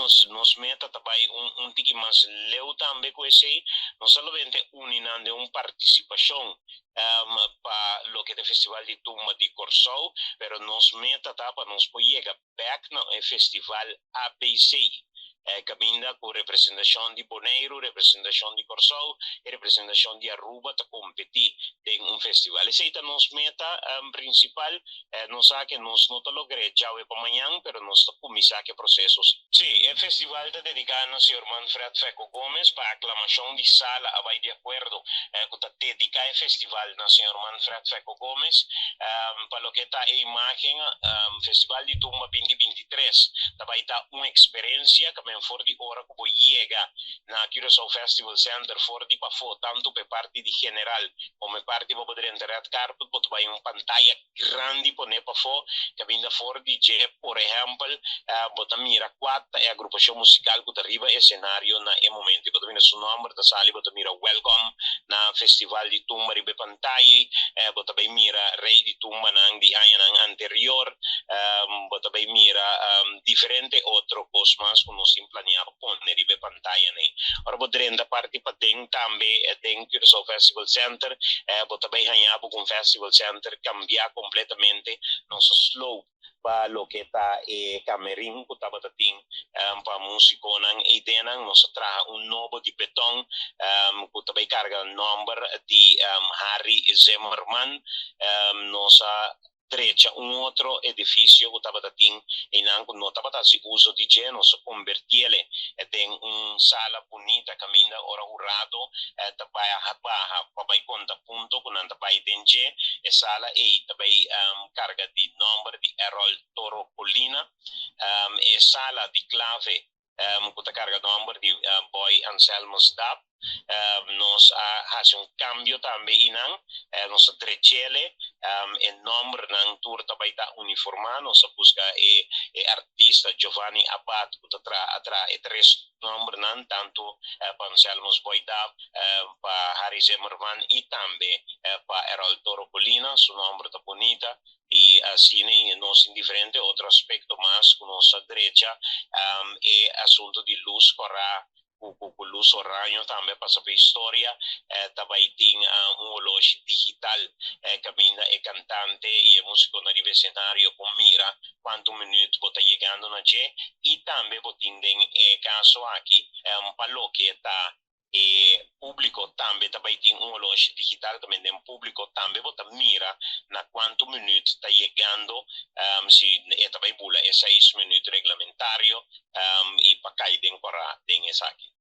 Nos meta ta bai un tiki mas leu tambe ku esei, no solamente uni nan den un partisipashon pa loke ta e Festival di Tumba di Kòrsou, pero nos meta ta pa nos por yega bèk na e festival ABC, kaminda ku representashon di Boneiru, representashon di Kòrsou i representashon di Aruba ta kompetí den un festival. Esei ta nos meta prinsipal. Nos sa ke nos no ta logr'é djawe pa mañan, pero nos ta kuminsá ku e proseso si. Sí, e festival ta dediká na señor Manfred Fecco Gomez. Pa aklamashon di sala a bai di akuerdo ku ta dediká e festival na señor Manfred Fecco Gomez. Pa loke ta e imágen, Festival di Tumba 2023 ta bai ta un eksperensia kamen for di ora ku bo yega na Curaçao Festival Center for di pafó, tantu pa e parti di general komo e parti pa bo drenta red carpet, bo ta bai un pantaya grandi pone pafó kaminda for di dje. Por ehèmpel, bo ta mira kua ta e agrupashon musikal ku ta riba esenario na e momento. Bo ta mira su nòmber ta sali, bo ta mira Wèlkòm na Festival di Tumba riba e pantaya, bo ta bai mira Rei di Tumbanan di añanan anterior, bo ta bai mira diferente otro kos mas ku nos tin planiá pa pone riba e pantayanan ei. Ora bo drenta parti paden tambe den Curaçao Festival Center, bo ta bai haña bo ku un Festival Center kambiá kompletamente. Nos a slow pa loke ta e kamerin ku tabata tin pa músikonan ei dennan. Nos a traha un nobo di beton ku ta bai karga nòmber di Harry Zimmerman. Nos a drecha un otro edifisio ku tabata tin einan ku no tabata hasi uso di dje. Nos a kombertiele den un sala bunita kaminda ora hurado ta baha baha pa bai konta punto ku nan ta bai den dje. E sala ei ta bai karga di nòmber di Errol Toro Colina. E sala di klave ku ta karga nòmber di Boy Anselmus Dap. Nos a hasi un kambio tambe einan. Nos a drechele e nòmbernan tur ta bai ta uniformá. Nos a buska e artista Giovanni Abad ku ta traha a traha e tres nòmbernan, tantu pa Anselmus Boy Dap, pa Harry Zimmerman i tambe pa Errol Toro Colina. Su nòmber ta bunita. I asina nos tin diferente otro aspekto mas ku nos a drecha. E asuntu di lus kòrá ku lus oraño tambe a pasa pa historia. Ta bai tin un oloshi digital kaminda e kantante i e músikonan riba esenario por mira kuantu minüt bo ta yegando na dje. I tambe bo tin den e kaso aki pa loke ta e públiko tambe ta bai tin un oloshi digital kaminda den públiko tambe bo ta mira na kuantu minüt ta yegando, si e ta bai bula e seis minüt reglamentario i pa kai den kòrá den esaki.